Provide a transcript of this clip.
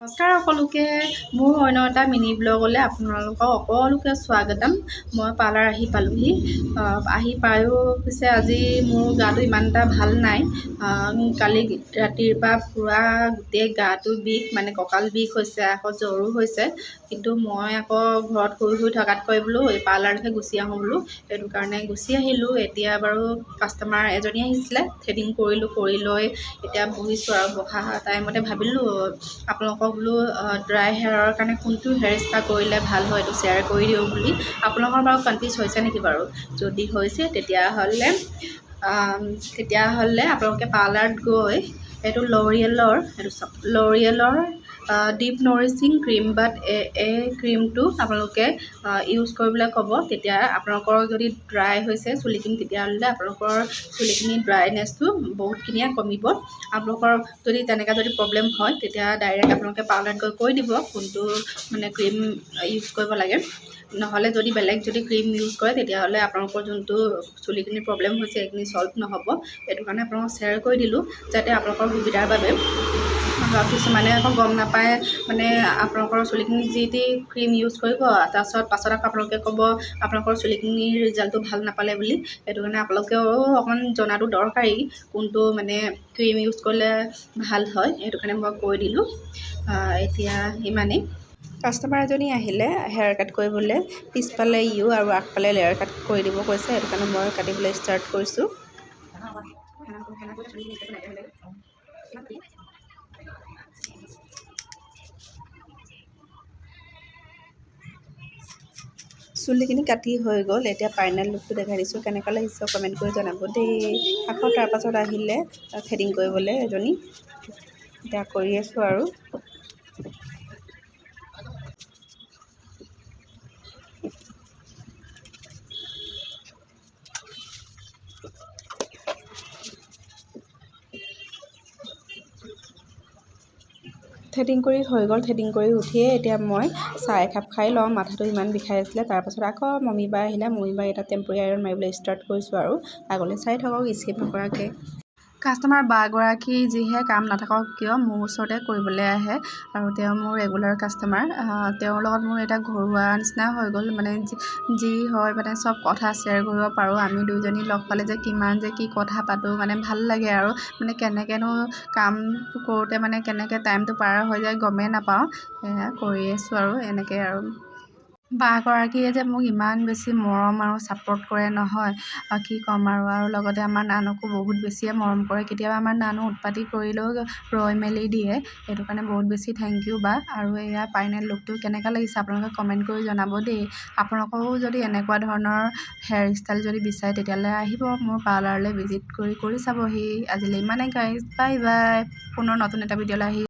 নমস্কাৰ সকলোকে, মোৰ অন্য এটা মিনি ব্লগলৈ আপোনালোকক সকলোকে স্বাগতম। মই পাৰ্লাৰ আহি পালোহি। আহি পায়ো পিছে আজি মোৰ গাটো ইমান এটা ভাল নাই। কালি ৰাতিৰ পৰা পূৰা গোটেই গাটো বিষ, মানে কঁকাল বিষ হৈছে, আকৌ জ্বৰো হৈছে। কিন্তু মই আকৌ ঘৰত শুই শুই থকাতকৈ বোলো এই পাৰ্লাৰলৈকে গুচি আহোঁ বোলো, সেইটো কাৰণে গুচি আহিলোঁ। এতিয়া বাৰু কাষ্টমাৰ এজনী আহিছিলে, থ্ৰেডিং কৰিলোঁ, কৰি লৈ এতিয়া বহিছোঁ। আৰু বহা টাইমতে ভাবিলোঁ আপোনালোকক বোলো ড্ৰাই হেয়াৰৰ কাৰণে কোনটো হেয়াৰ স্পা কৰিলে ভাল হয় এইটো শ্বেয়াৰ কৰি দিওঁ বুলি। আপোনালোকৰ বাৰু কনফিউজ হৈছে নেকি বাৰু? যদি হৈছে তেতিয়াহ'লে আপোনালোকে পাৰ্লাৰত গৈ এইটো লৰিয়েলৰ, এইটো চাওক, লৰিয়েলৰ ডিপ নৰিচিং ক্ৰীম বাট এই ক্ৰীমটো আপোনালোকে ইউজ কৰিবলৈ ক'ব। তেতিয়া আপোনালোকৰ যদি ড্ৰাই হৈছে চুলিখিনি, তেতিয়াহ'লে আপোনালোকৰ চুলিখিনি ড্ৰাইনেছটো বহুতখিনিয়ে কমিব। আপোনালোকৰ যদি তেনেকুৱা যদি প্ৰব্লেম হয়, তেতিয়া ডাইৰেক্ট আপোনালোকে পাৰ্লাৰত গৈ কৈ দিব কোনটো মানে ক্ৰীম ইউজ কৰিব লাগে। নহ'লে যদি বেলেগ যদি ক্ৰীম ইউজ কৰে, তেতিয়াহ'লে আপোনালোকৰ যোনটো চুলিখিনিৰ প্ৰব্লেম হৈছে সেইখিনি ছল্ভ নহ'ব। সেইটো কাৰণে আপোনালোকক শ্বেয়াৰ কৰি দিলোঁ, যাতে আপোনালোকৰ সুবিধাৰ বাবে। কিছুমানে আকৌ গম নাপায়, মানে আপোনালোকৰ চুলিখিনি যি টি ক্ৰীম ইউজ কৰিব, তাৰপাছত পাছত আকৌ আপোনালোকে ক'ব আপোনালোকৰ চুলিখিনিৰ ৰিজাল্টটো ভাল নাপালে বুলি। সেইটো কাৰণে আপোনালোকেও অকণমান জনাটো দৰকাৰী, কোনটো মানে ক্ৰীম ইউজ কৰিলে ভাল হয়, সেইটো কাৰণে মই কৈ দিলোঁ। এতিয়া ইমানেই। কাষ্টমাৰ এজনী আহিলে হেয়াৰ কাট কৰিবলৈ, পিছফালে ইউ আৰু আগফালে লেয়াৰ কাট কৰি দিব কৈছে, সেইটো কাৰণে মই কাটিবলৈ ষ্টাৰ্ট কৰিছোঁ। চুলিখিনি কাটি হৈ গ'ল, এতিয়া ফাইনেল লুকটো দেখাই দিছোঁ। কেনেকুৱা লাগিছে কমেণ্ট কৰি জনাব দেই। আকৌ তাৰপাছত আহিলে থ্ৰেডিং কৰিবলৈ এজনী, এতিয়া কৰি আছোঁ। আৰু থ্ৰেডিং কৰি হৈ গ'ল। থ্ৰেডিং কৰি উঠিয়ে এতিয়া মই চাহ একাপ খাই লওঁ, মাথাটো ইমান বিষাই আছিলে। তাৰপাছত আকৌ মমী বা আহিলে, মমী বা এটা টেম্পৰী আইৰণ মাৰিবলৈ ষ্টাৰ্ট কৰিছোঁ। আৰু আগলৈ চাই থাকক স্কিপ নকৰাকৈ। কাষ্টমাৰ বাগৰাকী যিহে কাম নাথাকক কিয় মোৰ ওচৰতে কৰিবলৈ আহে, আৰু তেওঁ মোৰ ৰেগুলাৰ কাষ্টমাৰ। তেওঁৰ লগত মোৰ এটা ঘৰুৱা নিচিনা হৈ গ'ল, মানে যি হয় মানে চব কথা শ্বেয়াৰ কৰিব পাৰোঁ। আমি দুইজনী লগ পালে যে কিমান যে কি কথা পাতোঁ, মানে ভাল লাগে। আৰু মানে কেনেকৈনো কাম কৰোঁতে মানে কেনেকৈ টাইমটো পাৰ হৈ যায় গমেই নাপাওঁ। সেয়া কৰি আছোঁ আৰু এনেকৈ। আৰু বাগৰাকীয়ে যে মোক ইমান বেছি মৰম আৰু ছাপৰ্ট কৰে নহয়, কি ক'ম আৰু। আৰু লগতে আমাৰ নানুকো বহুত বেছিয়ে মৰম কৰে। কেতিয়াবা আমাৰ নানু উৎপাতি কৰিলেও ৰৈ মেলি দিয়ে। সেইটো কাৰণে বহুত বেছি thank U বা। আৰু এয়া ফাইনেল লুকটো কেনেকুৱা লাগিছে আপোনালোকে কমেণ্ট কৰি জনাব দেই। আপোনালোকেও যদি এনেকুৱা ধৰণৰ হেয়াৰ ষ্টাইল যদি বিচাৰে, তেতিয়াহ'লে আহিব মোৰ পাৰ্লাৰলৈ, ভিজিট কৰি কৰি চাবহি। আজিলৈ ইমানেই গাইজ, বাই বাই। পুনৰ নতুন এটা ভিডিঅ'লৈ আহি